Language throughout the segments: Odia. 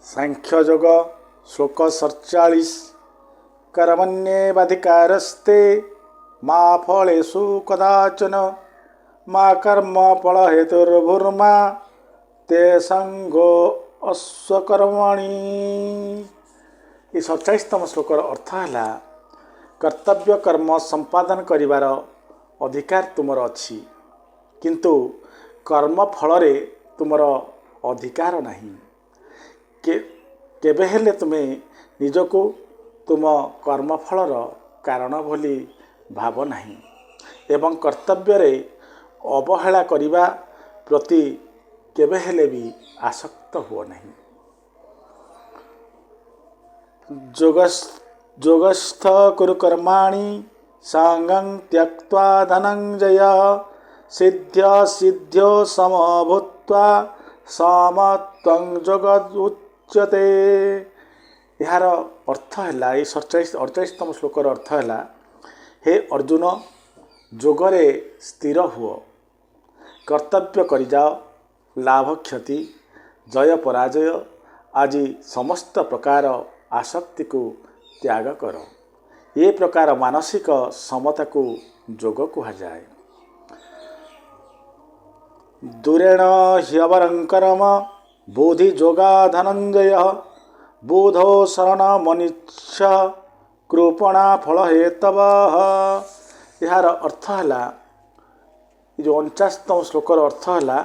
ସାଂଖ୍ୟଯୋଗ ଶ୍ଲୋକ 47। କର୍ମଣ୍ୟେବାଧିକାରସ୍ତେ ମା ଫଳେଷୁ କଦାଚନ ମା କର୍ମ ଫଳ ହେତୁର୍ଭୁର୍ମା ତେ ସଙ୍ଗୋ ଅସ୍ୱକର୍ମଣି। ଏ 47ତମ ଶ୍ଲୋକର ଅର୍ଥ ହେଲା, କର୍ତ୍ତବ୍ୟ କର୍ମ ସମ୍ପାଦନ କରିବାର ଅଧିକାର ତୁମର ଅଛି, କିନ୍ତୁ କର୍ମ ଫଳରେ ତୁମର ଅଧିକାର ନାହିଁ। କେବେ ହେଲେ ତୁମେ ନିଜକୁ ତୁମ କର୍ମଫଳର କାରଣ ବୋଲି ଭାବ ନାହିଁ ଏବଂ କର୍ତ୍ତବ୍ୟରେ ଅବହେଳା କରିବା ପ୍ରତି କେବେ ହେଲେ ବି ଆସକ୍ତ ହୁଅ ନାହିଁ। ଯୋଗସ୍ଥ କୁରୁ କର୍ମାଣି ସାଙ୍ଗଂ ତ୍ୟକ୍ତ୍ୱା ଧନଞ୍ଜୟ ସିଦ୍ଧ୍ୟ ସିଦ୍ଧ୍ୟୋ ସମଭୂତ୍ୱା ସମତ୍ୱଂ ଯୋଗ ଉଚ୍ୟତେ। ଏହାର ଅର୍ଥ ହେଲା, ଏଇ 47 48ତମ ଶ୍ଲୋକର ଅର୍ଥ ହେଲା, ହେ ଅର୍ଜୁନ, ଯୋଗରେ ସ୍ଥିର ହୁଅ, କର୍ତ୍ତବ୍ୟ କରିଯାଅ, ଲାଭ କ୍ଷତି, ଜୟ ପରାଜୟ ଆଜି ସମସ୍ତ ପ୍ରକାର ଆସକ୍ତିକୁ ତ୍ୟାଗ କର। ଏ ପ୍ରକାର ମାନସିକ ସମତାକୁ ଯୋଗ କୁହାଯାଏ। ଦୂରେଣ ହ୍ୟବରଂ କର୍ମ ବୋଧି ଯୋଗା ଧନଞ୍ଜୟ ବୋଧୋ ଶରଣ ମନିଚ୍ଛ କୃପଣା ଫଳ ହେତବ। ଏହାର ଅର୍ଥ ହେଲା, ଏ ଯେଉଁ 49ତମ ଶ୍ଲୋକର ଅର୍ଥ ହେଲା,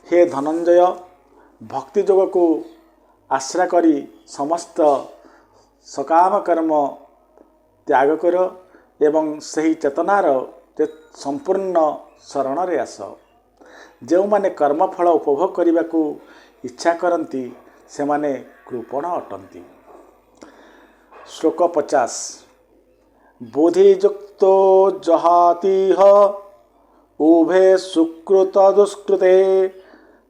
ହେ ଧନଞ୍ଜୟ, ଭକ୍ତି ଯୋଗକୁ ଆଶ୍ରା କରି ସମସ୍ତ ସକାମ କର୍ମ ତ୍ୟାଗ କର ଏବଂ ସେହି ଚେତନାର ସମ୍ପୂର୍ଣ୍ଣ ଶରଣରେ ଆସ। ଯେଉଁମାନେ କର୍ମଫଳ ଉପଭୋଗ କରିବାକୁ ଇଚ୍ଛା କରନ୍ତି, ସେମାନେ କୃପଣ ଅଟନ୍ତି। ଶ୍ଲୋକ 50। ବୁଦ୍ଧିଯୁକ୍ତୋ ଜହାତିହ ଉଭେ ସୁକୃତ ଦୁଷ୍କୃତେ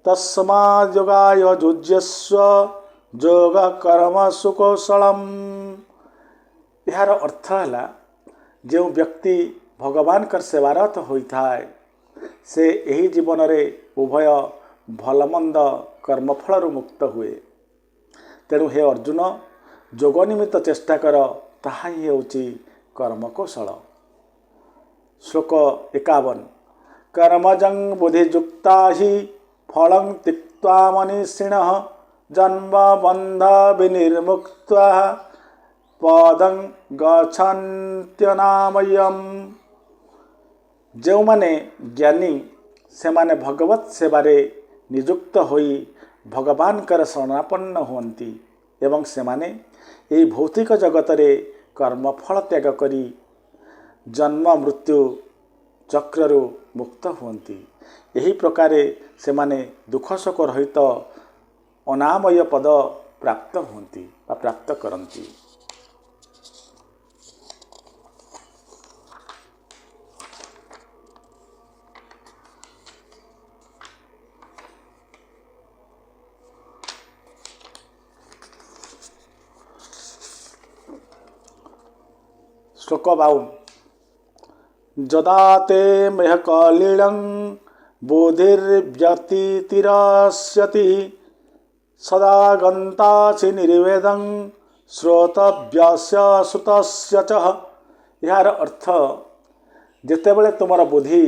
ତସ୍ମାଦ୍ ଯୋଗାୟ ଯୁଜ୍ୟସ୍ୱ ଯୋଗ କର୍ମ ସୁକୌଶଳମ୍। ଏହାର ଅର୍ଥ ହେଲା, ଯେଉଁ ବ୍ୟକ୍ତି ଭଗବାନଙ୍କର ସେବାରତ ହୋଇଥାଏ, ସେ ଏହି ଜୀବନରେ ଉଭୟ ଭଲମନ୍ଦ କର୍ମଫଳରୁ ମୁକ୍ତ ହୁଏ। ତେଣୁ ହେ ଅର୍ଜୁନ, ଯୋଗ ନିମିତ୍ତ ଚେଷ୍ଟା କର, ତାହା ହିଁ ହେଉଛି କର୍ମକୌଶଳ। ଶ୍ଲୋକ 51। କର୍ମଜଂ ବୁଦ୍ଧିଯୁକ୍ତା ହି ଫଳଂ ତିକ୍ତ୍ୱା ମନୀଷିଣଃ ଜନ୍ମ ବନ୍ଧ ବିନିର୍ମୁକ୍ତ୍ୱା ପଦଂ ଗଚ୍ଛନ୍ତ୍ୟନାମୟମ୍। ଯେଉଁମାନେ ଜ୍ଞାନୀ, ସେମାନେ ଭଗବତ ସେବାରେ ନିଯୁକ୍ତ ହୋଇ ଭଗବାନଙ୍କର ଶରଣାପନ୍ନ ହୁଅନ୍ତି ଏବଂ ସେମାନେ ଏହି ଭୌତିକ ଜଗତରେ କର୍ମଫଳ ତ୍ୟାଗ କରି ଜନ୍ମ ମୃତ୍ୟୁ ଚକ୍ରରୁ ମୁକ୍ତ ହୁଅନ୍ତି। ଏହି ପ୍ରକାରେ ସେମାନେ ଦୁଃଖ ଶୋକ ରହିତ ଅନାମୟ ପଦ ପ୍ରାପ୍ତ ହୁଅନ୍ତି ବା ପ୍ରାପ୍ତ କରନ୍ତି। ଶ୍ଲୋକ 52। ଯଦା ତେ ମେହକଲିଳଂ ବୁଦ୍ଧିର୍ବ୍ୟତିତିରସ୍ୟତି ସଦା ଗନ୍ତାସି ନିର୍ବେଦଂ ଶ୍ରୋତବ୍ୟସ୍ୟ ଶ୍ରୁତସ୍ୟ ଚ। ଏହାର ଅର୍ଥ, ଯେତେବେଳେ ତୁମର ବୁଦ୍ଧି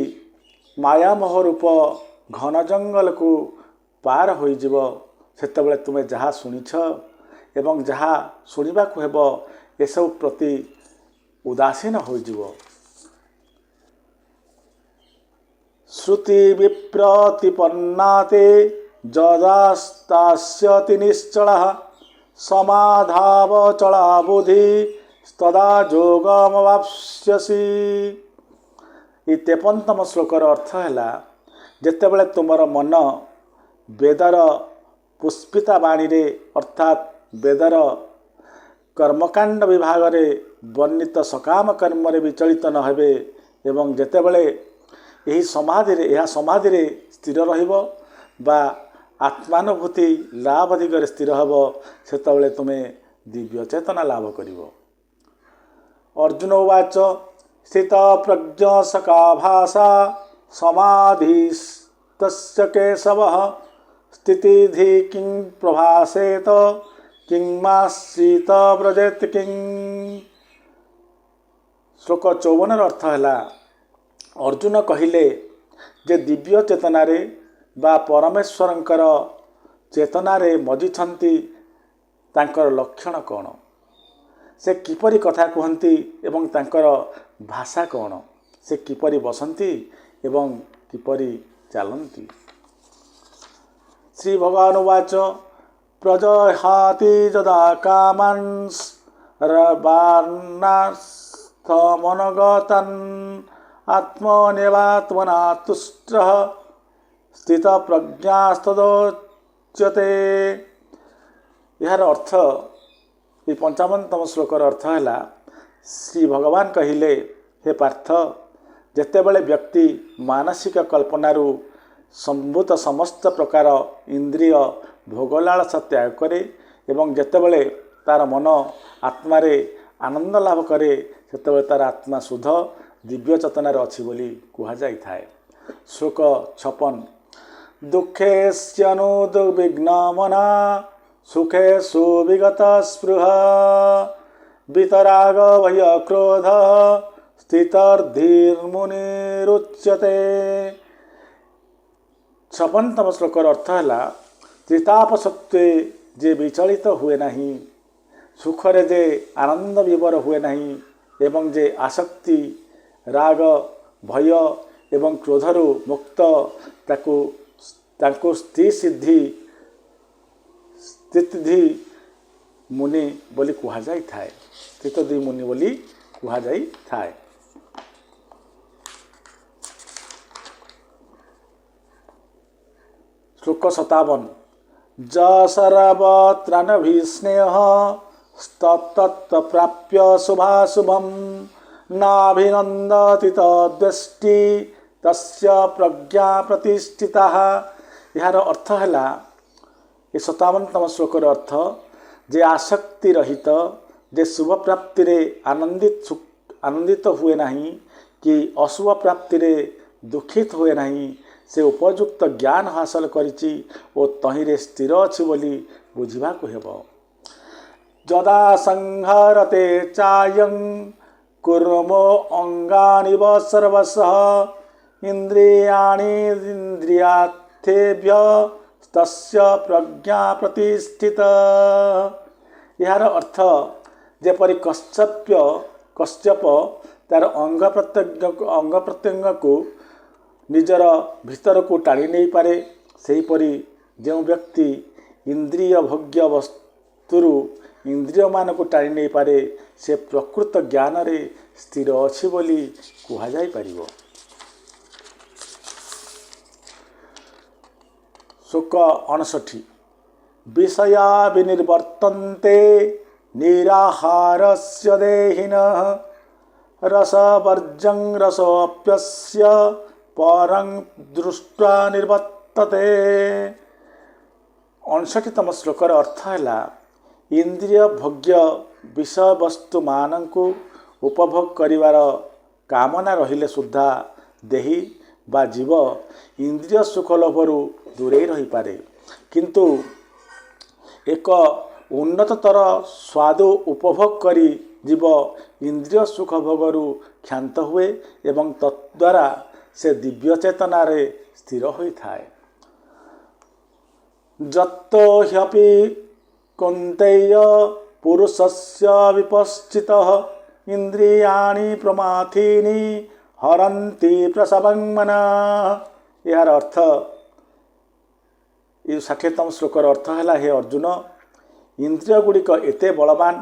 ମାୟାମୋହ ରୂପ ଘନ ଜଙ୍ଗଲକୁ ପାର ହୋଇଯିବ, ସେତେବେଳେ ତୁମେ ଯାହା ଶୁଣିଛ ଏବଂ ଯାହା ଶୁଣିବାକୁ ହେବ, ଏସବୁ ପ୍ରତି ଉଦାସୀନ ହୋଇଯିବ। ଶ୍ରୁତି ବିପ୍ରତିପନ୍ନାତେ ଯଦାସ୍ତାସ୍ୟତି ନିଶ୍ଚଳः ସମାଧାବଚଳା ବୁଦ୍ଧି ତଦା ଯୋଗମବାପ୍ସ୍ୟସି। ଏଇ 53ତମ ଶ୍ଲୋକର ଅର୍ଥ ହେଲା, ଯେତେବେଳେ ତୁମର ମନ ବେଦର ପୁଷ୍ପିତା ବାଣୀରେ, ଅର୍ଥାତ୍ ବେଦର କର୍ମକାଣ୍ଡ ବିଭାଗରେ ବର୍ଣ୍ଣିତ ସକାମ କର୍ମରେ ବିଚଳିତ ନ ହେବେ ଏବଂ ଯେତେବେଳେ ଏହି ସମାଧିରେ ଏହା ସମାଧିରେ ସ୍ଥିର ରହିବ ବା ଆତ୍ମାନୁଭୂତି ଲାଭ ଦିଗରେ ସ୍ଥିର ହେବ, ସେତେବେଳେ ତୁମେ ଦିବ୍ୟ ଚେତନା ଲାଭ କରିବ। ଅର୍ଜୁନ ଉବାଚ ସ୍ଥିତ ପ୍ରଜ୍ଞ ସକା ଭାଷା ସମାଧିସ୍ତସ୍ୟ କେଶବ ସ୍ଥିତିଧି କିଂ ପ୍ରଭାସେତ କିଂମାଶ୍ରିତ ବ୍ରଜେତ କିଂ। ଶ୍ଲୋକ 54ର ଅର୍ଥ ହେଲା, ଅର୍ଜୁନ କହିଲେ ଯେ ଦିବ୍ୟ ଚେତନାରେ ବା ପରମେଶ୍ୱରଙ୍କର ଚେତନାରେ ମଜିଛନ୍ତି, ତାଙ୍କର ଲକ୍ଷଣ କ'ଣ? ସେ କିପରି କଥା କୁହନ୍ତି ଏବଂ ତାଙ୍କର ଭାଷା କ'ଣ? ସେ କିପରି ବସନ୍ତି ଏବଂ କିପରି ଚାଲନ୍ତି? ଶ୍ରୀ ଭଗବାନ ଉବାଚ ପ୍ରଜହାତି ଯଦା କାମାନ୍ ମନଗତାନ୍ ଆତ୍ମନେବାତ୍ମନା ତୁଷ୍ଟଃ ସ୍ଥିତ ପ୍ରଜ୍ଞାସ୍ତଦୋଚ୍ୟତେ। ଏହାର ଅର୍ଥ, ଏହି 55ତମ ଶ୍ଲୋକର ଅର୍ଥ ହେଲା, ଶ୍ରୀ ଭଗବାନ କହିଲେ, ହେ ପାର୍ଥ, ଯେତେବେଳେ ବ୍ୟକ୍ତି ମାନସିକ କଳ୍ପନାରୁ ସମ୍ଭୂତ ସମସ୍ତ ପ୍ରକାର ଇନ୍ଦ୍ରିୟ ଭୋଗଲାଳସା ତ୍ୟାଗ କରେ ଏବଂ ଯେତେବେଳେ ତା'ର ମନ ଆତ୍ମାରେ ଆନନ୍ଦ ଲାଭ କରେ, ସେତେବେଳେ ତା'ର ଆତ୍ମା ଶୁଦ୍ଧ ଦିବ୍ୟ ଚେତନାରେ ଅଛି ବୋଲି କୁହାଯାଇଥାଏ। ଶ୍ଲୋକ 56। ଦୁଃଖେସ୍ୟନୁଦ୍ବିଗ୍ନମନା ସୁଖେଷୁ ବିଗତ ସ୍ପୃହ ବିତରାଗ ଭୟ କ୍ରୋଧ ସ୍ଥିତର୍ଧୀର୍ମୁନିରୁଚ୍ୟତେ। 56ତମ ଶ୍ଲୋକର ଅର୍ଥ ହେଲା, ତ୍ରିତାପ ସତ୍ତ୍ୱେ ଯେ ବିଚଳିତ ହୁଏ ନାହିଁ, ସୁଖରେ ଯେ ଆନନ୍ଦ ବିଭୋର ହୁଏ ନାହିଁ ଏବଂ ଯେ ଆସକ୍ତି, ରାଗ, ଭୟ ଏବଂ କ୍ରୋଧରୁ ମୁକ୍ତ, ତାଙ୍କୁ ସ୍ଥିତିଧି ମୁନି ବୋଲି କୁହାଯାଇଥାଏ। ସ୍ଥିତଧି ମୁନି ବୋଲି କୁହାଯାଇଥାଏ। ଶ୍ଲୋକ 57। ଯସର୍ବତ୍ରାନଭିସ୍ନେହ ସ୍ତତ୍ତପ୍ରାପ୍ୟ ଶୁଭାଶୁଭಂ ନାଭିନନ୍ଦତି ତଦ୍ବେଷ୍ଟି ତସ୍ୟ ପ୍ରଜ୍ଞା ପ୍ରତିଷ୍ଠିତା। ଏହାର ଅର୍ଥ ହେଲା, ଏ 57ତମ ଶ୍ଲୋକର ଅର୍ଥ, ଯେ ଆସକ୍ତି ରହିତ, ଯେ ଶୁଭ ପ୍ରାପ୍ତିରେ ଆନନ୍ଦିତ ହୁଏ ନାହିଁ କି ଅଶୁଭ ପ୍ରାପ୍ତିରେ ଦୁଃଖିତ ହୁଏ ନାହିଁ, ସେ ଉପଯୁକ୍ତ ଜ୍ଞାନ ହାସଲ କରିଛି ଓ ତହିଁରେ ସ୍ଥିର ଅଛି ବୋଲି ବୁଝିବାକୁ ହେବ। ଯଦା ସଂହରତେ ଚାୟଂ କୁର୍ମୋ ଅଙ୍ଗାନିବ ସର୍ବଶଃ ଇନ୍ଦ୍ରିୟାଣି ଇନ୍ଦ୍ରିୟାର୍ଥେଭ୍ୟ ତସ୍ୟ ପ୍ରଜ୍ଞା ପ୍ରତିଷ୍ଠିତ। ଏହାର ଅର୍ଥ, ଯେପରି କଶ୍ୟପ ତାର ଅଙ୍ଗ ପ୍ରତ୍ୟଙ୍ଗକୁ ନିଜର ଭିତରକୁ ଟାଣି ନେଇପାରେ, ସେହିପରି ଯେଉଁ ବ୍ୟକ୍ତି ଇନ୍ଦ୍ରିୟ ଭୋଗ୍ୟ ବସ୍ତୁରୁ ଇନ୍ଦ୍ରିୟମାନଙ୍କୁ ଟାଣି ନେଇପାରେ, ସେ ପ୍ରକୃତ ଜ୍ଞାନରେ ସ୍ଥିର ଅଛି ବୋଲି କୁହାଯାଇପାରିବ। ଶ୍ଲୋକ 59। ବିଷୟା ବିନିର୍ବର୍ତ୍ତନ୍ତେ ନିରାହାରସ୍ୟ ଦେହିନଃ ରସବର୍ଜଂ ରସୋପ୍ୟସ୍ୟ ପରଂ ଦୃଷ୍ଟ୍ୱା ନିର୍ବର୍ତ୍ତତେ। 59ତମ ଶ୍ଲୋକର ଅର୍ଥ ହେଲା, ଇନ୍ଦ୍ରିୟ ଭୋଗ୍ୟ ବିଷୟବସ୍ତୁମାନଙ୍କୁ ଉପଭୋଗ କରିବାର କାମନା ରହିଲେ ସୁଦ୍ଧା ଦେହୀ ବା ଜୀବ ଇନ୍ଦ୍ରିୟ ସୁଖ ଲୋଭରୁ ଦୂରେଇ ରହିପାରେ, କିନ୍ତୁ ଏକ ଉନ୍ନତତର ସ୍ୱାଦୁ ଉପଭୋଗ କରି ଜୀବ ଇନ୍ଦ୍ରିୟ ସୁଖ ଭୋଗରୁ କ୍ଷାନ୍ତ ହୁଏ ଏବଂ ତଦ୍ୱାରା ସେ ଦିବ୍ୟ ଚେତନାରେ ସ୍ଥିର ହୋଇଥାଏ। ଯତ୍ତ ହ୍ୟପି କୌନ୍ତେୟ ପୁରୁଷସ୍ୟ ବିପଶ୍ଚିତଃ ଇନ୍ଦ୍ରିୟାଣି ପ୍ରମାଥିନି ହରନ୍ତି ପ୍ରସବଂ ମନଃ। ଏହାର ଅର୍ଥ, ଏ 60ତମ ଶ୍ଲୋକର ଅର୍ଥ ହେଲା, ହେ ଅର୍ଜୁନ, ଇନ୍ଦ୍ରିୟ ଗୁଡ଼ିକ ଏତେ ବଳବାନ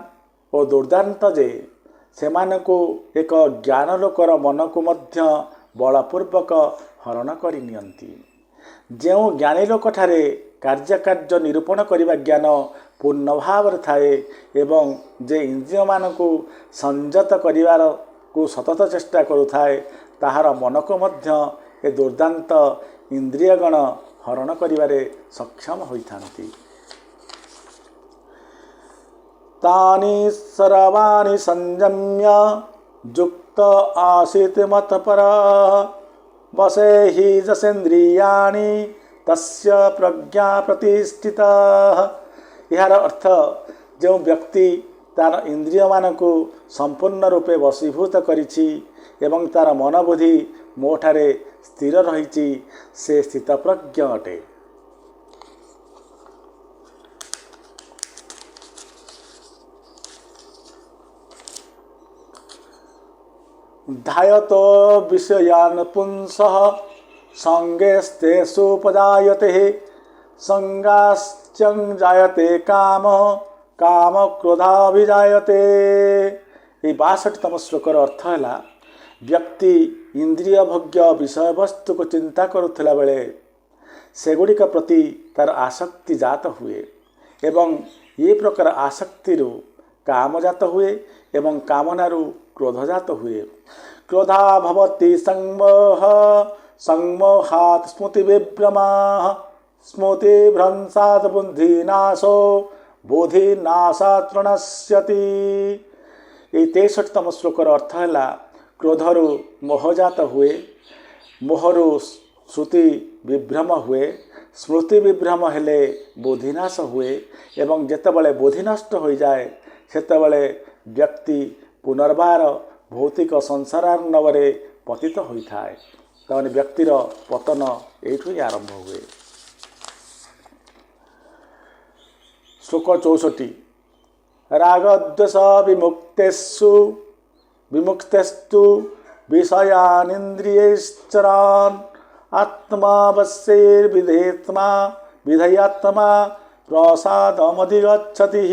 ଓ ଦୁର୍ଦ୍ଦାନ୍ତ ଯେ ସେମାନଙ୍କୁ ଏକ ଜ୍ଞାନ ଲୋକର ମନକୁ ମଧ୍ୟ ବଳପୂର୍ବକ ହରଣ କରି ନିଅନ୍ତି। ଯେଉଁ ଜ୍ଞାନୀ ଲୋକଠାରେ କାର୍ଯ୍ୟକାର୍ଯ୍ୟ ନିରୂପଣ କରିବା ଜ୍ଞାନ ପୂର୍ଣ୍ଣ ଭାବରେ ଥାଏ ଏବଂ ଯେ ଇନ୍ଦ୍ରିୟମାନଙ୍କୁ ସଂଯତ କରିବାରକୁ ସତତ ଚେଷ୍ଟା କରୁଥାଏ, ତାହାର ମନକୁ ମଧ୍ୟ ଏ ଦୁର୍ଦ୍ଦାନ୍ତ ଇନ୍ଦ୍ରିୟଗଣ ହରଣ କରିବାରେ ସକ୍ଷମ ହୋଇଥାନ୍ତି। ତାନି ସର୍ବାଣି ସଂଯମ୍ୟ ଯୁକ୍ତ ଆସୀତ ମତ୍ପରଃ ବସେ ହି ଯସେନ୍ଦ୍ରିୟାଣି ତସ୍ୟ ପ୍ରଜ୍ଞା ପ୍ରତିଷ୍ଠିତା। ଏହାର ଅର୍ଥ, ଯେଉଁ ବ୍ୟକ୍ତି ତାର ଇନ୍ଦ୍ରିୟମାନଙ୍କୁ ସମ୍ପୂର୍ଣ୍ଣ ରୂପେ ବଶୀଭୂତ କରିଛି ଏବଂ ତାର ମନବୁଦ୍ଧି ମୋଠାରେ ସ୍ଥିର ରହିଛି, ସେ ସ୍ଥିତପ୍ରଜ୍ଞ ଅଟେ। ଧ୍ୟାୟତୋ ବିଷୟାନ୍ ପୁଂସଃ ସଙ୍ଗେସ୍ତେଷୁପଜାୟତେ, ସଙ୍ଗାଶ୍ଚଂ ଜାୟତେ କାମ, କାମ କ୍ରୋଧାଭିଜାୟତେ। ଏହି 62ତମ ଶ୍ଲୋକର ଅର୍ଥ ହେଲା, ବ୍ୟକ୍ତି ଇନ୍ଦ୍ରିୟ ଭୋଗ୍ୟ ବିଷୟବସ୍ତୁକୁ ଚିନ୍ତା କରୁଥିଲା ବେଳେ ସେଗୁଡ଼ିକ ପ୍ରତି ତାର ଆସକ୍ତି ଜାତ ହୁଏ ଏବଂ ଏ ପ୍ରକାର ଆସକ୍ତିରୁ କାମଜାତ ହୁଏ ଏବଂ କାମନାରୁ କ୍ରୋଧଜାତ ହୁଏ। କ୍ରୋଧା ଭବତି ସମ୍ମୋହ, ସମ୍ମୋହାତ୍ ସ୍ମୃତି ବିଭ୍ରମାଃ, ସ୍ମୃତି ଭ୍ରଂଶାତ୍ ବୁଦ୍ଧିନାଶୋ, ବୁଦ୍ଧିନାଶାତ୍ ପ୍ରଣଶ୍ୟତି। ଏହି 63ତମ ଶ୍ଲୋକର ଅର୍ଥ ହେଲା, କ୍ରୋଧରୁ ମୋହଜାତ ହୁଏ, ମୋହରୁ ଶ୍ରୁତି ବିଭ୍ରମ ହୁଏ, ସ୍ମୃତି ବିଭ୍ରମ ହେଲେ ବୁଦ୍ଧିନାଶ ହୁଏ ଏବଂ ଯେତେବେଳେ ବୁଦ୍ଧି ନଷ୍ଟ ହୋଇଯାଏ, ସେତେବେଳେ ବ୍ୟକ୍ତି ପୁନର୍ବାର ଭୌତିକ ସଂସାରାର୍ଣ୍ଣବରେ ପତିତ ହୋଇଥାଏ। ତାମାନେ ବ୍ୟକ୍ତିର ପତନ ଏଇଠୁ ହିଁ ଆରମ୍ଭ ହୁଏ। ଶ୍ଲୋକ 64। ରାଗଦ୍ୱେଷ ବିମୁକ୍ତେଷୁ ବିମୁକ୍ତେସ୍ତୁ ବିଷୟାନିନ୍ଦ୍ରିୟୈଶ୍ଚରାନ୍ ଆତ୍ମାବଶ୍ୟୈର୍ବିଧେତ୍ମା ବିଧେୟାତ୍ମା ପ୍ରସାଦମଧିଗଚ୍ଛତି।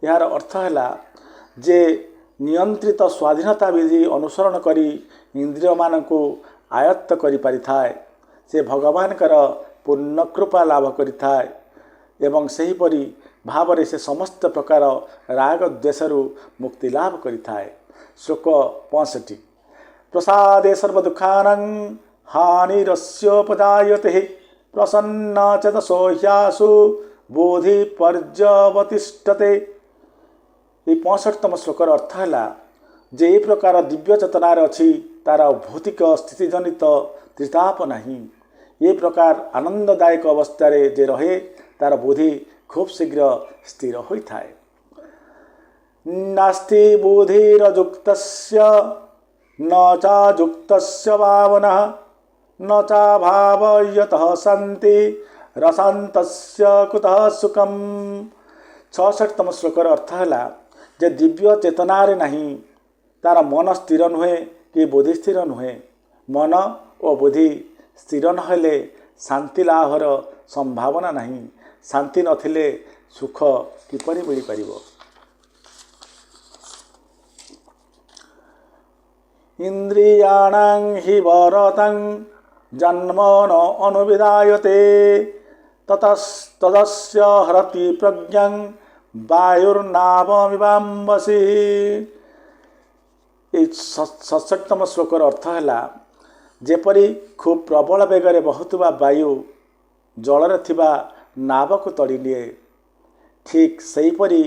ଏହାର ଅର୍ଥ ହେଲା ଯେ ନିୟନ୍ତ୍ରିତ ସ୍ୱାଧୀନତା ବିଧି ଅନୁସରଣ କରି ଇନ୍ଦ୍ରିୟମାନଙ୍କୁ ଆୟତ୍ତ କରିପାରିଥାଏ, ସେ ଭଗବାନଙ୍କର ପୂର୍ଣ୍ଣ କୃପା ଲାଭ କରିଥାଏ ଏବଂ ସେହିପରି ଭାବରେ ସେ ସମସ୍ତ ପ୍ରକାର ରାଗ ଦ୍ୱେଷରୁ ମୁକ୍ତି ଲାଭ କରିଥାଏ। ଶ୍ଲୋକ 65। ପ୍ରସାଦେ ସର୍ବଦୁଃଖାନାଂ ହାନିରସ୍ୟୋପଜାୟତେ, ପ୍ରସନ୍ନ ଚେତସୋ ହ୍ୟାସୁ ବୋଧି ପର୍ଯ୍ୟବତିଷ୍ଠତେ। ଏହି 65ତମ ଶ୍ଲୋକର ଅର୍ଥ ହେଲା ଯେ ଏ ପ୍ରକାର ଦିବ୍ୟ ଚେତନାରେ ଅଛି, ତାର ଭୌତିକ ସ୍ଥିତିଜନିତ ତ୍ରିତାପ ନାହିଁ। ଏ ପ୍ରକାର ଆନନ୍ଦଦାୟକ ଅବସ୍ଥାରେ ଯେ ରହେ, ତାର ବୁଦ୍ଧି ଖୁବ୍ ଶୀଘ୍ର ସ୍ଥିର ହୋଇଥାଏ। ନାସ୍ତି ବୁଦ୍ଧିରଯୁକ୍ତସ୍ୟ ନ ଚାଯୁକ୍ତସ୍ୟ ଭାବନଃ, ନ ଚାଭାବୟତଃ ଶାନ୍ତି ରସାନ୍ତସ୍ୟ କୁତଃ ସୁଖମ୍। 66ତମ ଶ୍ଲୋକର ଅର୍ଥ ହେଲା ଯେ ଦିବ୍ୟ ଚେତନାରେ ନାହିଁ, ତାର ମନ ସ୍ଥିର ନୁହେଁ କି ବୁଦ୍ଧି ସ୍ଥିର ନୁହେଁ। ମନ ଓ ବୁଦ୍ଧି ସ୍ଥିର ନହେଲେ ଶାନ୍ତି ଲାଭର ସମ୍ଭାବନା ନାହିଁ। ଶାନ୍ତି ନଥିଲେ ସୁଖ କିପରି ମିଳିପାରିବ? ଇନ୍ଦ୍ରିୟାଣାଂ ହି ବରତଂ ଜନ୍ମ ନ ଅନୁବିଧାୟତେ, ତଦସ୍ୟ ହରତି ପ୍ରଜ୍ଞାଂ ବାୟୁର୍ନାବମିବାମ୍ବସି। ଏହି 67ତମ ଶ୍ଲୋକର ଅର୍ଥ ହେଲା, ଯେପରି ଖୁବ୍ ପ୍ରବଳ ବେଗରେ ବହୁଥିବା ବାୟୁ ଜଳରେ ଥିବା ନାବକୁ ତଡ଼ି ନିଏ, ଠିକ୍ ସେହିପରି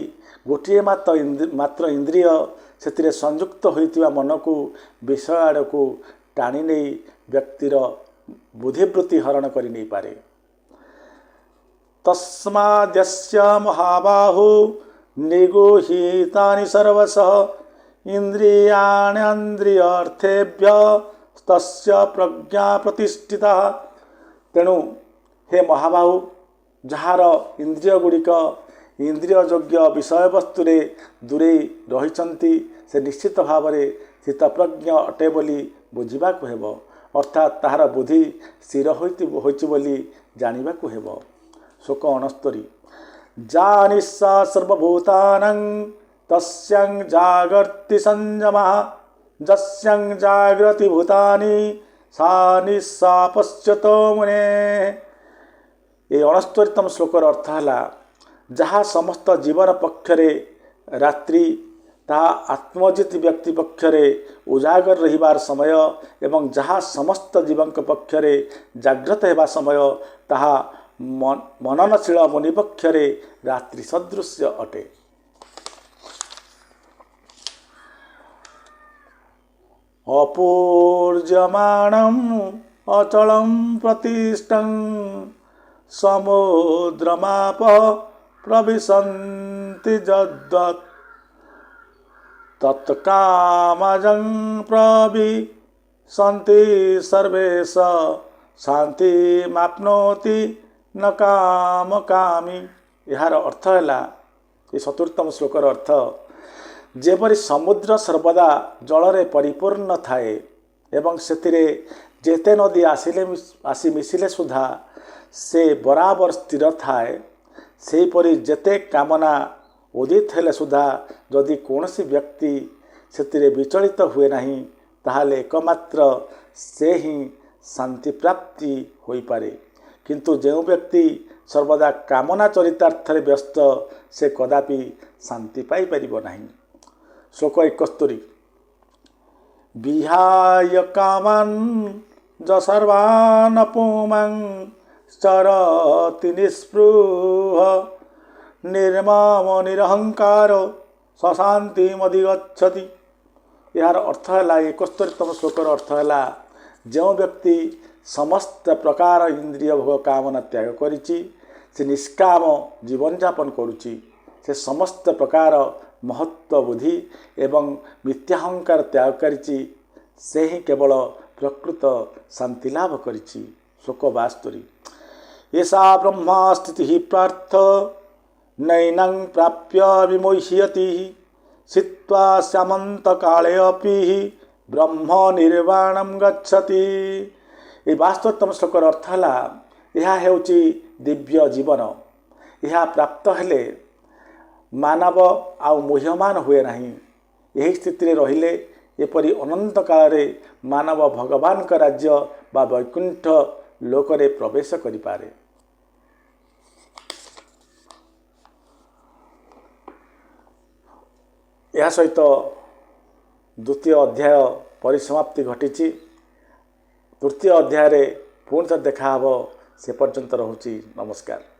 ଗୋଟିଏ ମାତ୍ର ଇନ୍ଦ୍ରିୟ ସେଥିରେ ସଂଯୁକ୍ତ ହୋଇଥିବା ମନକୁ ବିଷୟ ଆଡ଼କୁ ଟାଣି ନେଇ ବ୍ୟକ୍ତିର ବୁଦ୍ଧିବୃତ୍ତି ହରଣ କରି ନେଇପାରେ। ତସ୍ମାଦ୍ୟସ୍ୟ ମହାବାହୁ ନିଗୃହୀତାନି ସର୍ବଶଃ ଇନ୍ଦ୍ରିୟାଣ୍ୟନ୍ଦ୍ରିୟର୍ଥେଭ୍ୟ ତସ୍ୟ ପ୍ରଜ୍ଞା ପ୍ରତିଷ୍ଠିତା। ତେଣୁ ହେ ମହାବାହୁ, ଯାହାର ଇନ୍ଦ୍ରିୟ ଗୁଡ଼ିକ ଇନ୍ଦ୍ରିୟ ଯୋଗ୍ୟ ବିଷୟବସ୍ତୁରେ ଦୂରେଇ ରହିଛନ୍ତି, ସେ ନିଶ୍ଚିତ ଭାବରେ ସ୍ଥିତପ୍ରଜ୍ଞ ଅଟେ ବୋଲି ବୁଝିବାକୁ ହେବ, ଅର୍ଥାତ୍ ତାହାର ବୁଦ୍ଧି ସ୍ଥିର ହୋଇଛି ବୋଲି ଜାଣିବାକୁ ହେବ। ଶ୍ଲୋକ 69। ଜାନିସା ସର୍ବଭୂତାନାଂ ତସ୍ୟାଂ ଜାଗର୍ତି ସଂଯମଃ, ଯସ୍ୟାଂ ଜାଗ୍ରତି ଭୂତାନି ସା ନିଶା ପଶ୍ୟતો ମୁନେ। ଏହି 69ତମ ଶ୍ଲୋକର ଅର୍ଥ ହେଲା, ଯାହା ସମସ୍ତ ଜୀବର ପକ୍ଷରେ ରାତ୍ରି, ତାହା ଆତ୍ମଜିତ ବ୍ୟକ୍ତି ପକ୍ଷରେ ଉଜାଗର ରହିବାର ସମୟ ଏବଂ ଯାହା ସମସ୍ତ ଜୀବଙ୍କ ପକ୍ଷରେ ଜାଗ୍ରତ ହେବା ସମୟ, ତାହା ମନନଶୀଳ ମୁନି ପକ୍ଷରେ ରାତ୍ରି ସଦୃଶ୍ୟ ଅଟେ। ଅପୂର୍ଯ୍ୟମାଣମ୍ ଅଚଳಂ ପ୍ରତିଷ୍ଠଂ ସମୁଦ୍ରମାପ ପ୍ରବିଶନ୍ତି ଯଦ୍ୱତ୍ ତତ୍କାମଜଂ ପ୍ରବିଶନ୍ତି ସର୍ବେଶ ଶାନ୍ତିମାପ୍ନୋତି ନ କାମ କାମୀ। ଏହାର ଅର୍ଥ ହେଲା, ଏ 70ତମ ଶ୍ଲୋକର ଅର୍ଥ, ଯେପରି ସମୁଦ୍ର ସର୍ବଦା ଜଳରେ ପରିପୂର୍ଣ୍ଣ ଥାଏ ଏବଂ ସେଥିରେ ଯେତେ ନଦୀ ଆସିଲେ ଆସି ମିଶିଲେ ସୁଦ୍ଧା ସେ ବରାବର ସ୍ଥିର ଥାଏ, ସେହିପରି ଯେତେ କାମନା ଉଦିତ ହେଲେ ସୁଦ୍ଧା ଯଦି କୌଣସି ବ୍ୟକ୍ତି ସେଥିରେ ବିଚଳିତ ହୁଏ ନାହିଁ, ତାହେଲେ ଏକମାତ୍ର ସେ ହିଁ ଶାନ୍ତିପ୍ରାପ୍ତି ହୋଇପାରେ। କିନ୍ତୁ ଯେଉଁ ବ୍ୟକ୍ତି ସର୍ବଦା କାମନା ଚରିତାର୍ଥରେ ବ୍ୟସ୍ତ, ସେ କଦାପି ଶାନ୍ତି ପାଇପାରିବ ନାହିଁ। ଶ୍ଲୋକ 71। ବିହାୟ କାମାନ୍ ଯସର୍ବାନ ପୁମାଂ ଚରତି ନିସ୍ପୃହ ନିର୍ମମ ନିରହଙ୍କାର ସଶାନ୍ତିମଧିଗଚ୍ଛତି। ଏହାର ଅର୍ଥ ହେଲା, 71ତମ ଶ୍ଲୋକର ଅର୍ଥ ହେଲା, ଯେଉଁ ବ୍ୟକ୍ତି ସମସ୍ତ ପ୍ରକାର ଇନ୍ଦ୍ରିୟ ଭୋଗ କାମନା ତ୍ୟାଗ କରିଛି, ସେ ନିଷ୍କାମ ଜୀବନଯାପନ କରୁଛି, ସେ ସମସ୍ତ ପ୍ରକାର ମହତ୍ଵ ବୁଦ୍ଧି ଏବଂ ମିଥ୍ୟାହଙ୍କାର ତ୍ୟାଗ କରିଛି, ସେ ହିଁ କେବଳ ପ୍ରକୃତ ଶାନ୍ତି ଲାଭ କରିଛି। ଶ୍ଲୋକ 72। ଏଷା ବ୍ରହ୍ମା ସ୍ଥିତି ପ୍ରାର୍ଥ ନୈନଂ ପ୍ରାପ୍ୟ ବିମୋହ୍ୟତି ସିତ୍ୱା ସ୍ୟାମନ୍ତ କାଳେ ଅପି ବ୍ରହ୍ମ ନିର୍ବାଣಂ ଗଚ୍ଛତି। ଏହି 72ତମ ଶ୍ଲୋକର ଅର୍ଥ ହେଲା, ଏହା ହେଉଛି ଦିବ୍ୟ ଜୀବନ। ଏହା ପ୍ରାପ୍ତ ହେଲେ ମାନବ ଆଉ ମୁହ୍ୟମାନ ହୁଏ ନାହିଁ। ଏହି ସ୍ଥିତିରେ ରହିଲେ ଏପରି ଅନନ୍ତ କାଳରେ ମାନବ ଭଗବାନଙ୍କ ରାଜ୍ୟ ବା ବୈକୁଣ୍ଠ ଲୋକରେ ପ୍ରବେଶ କରିପାରେ। ଏହା ସହିତ ଦ୍ୱିତୀୟ ଅଧ୍ୟାୟ ପରିସମାପ୍ତି ଘଟିଛି। ତୃତୀୟ ଅଧ୍ୟାୟରେ ପୁଣି ଥରେ ଦେଖାହେବ, ସେ ପର୍ଯ୍ୟନ୍ତ ରହୁଛି। ନମସ୍କାର।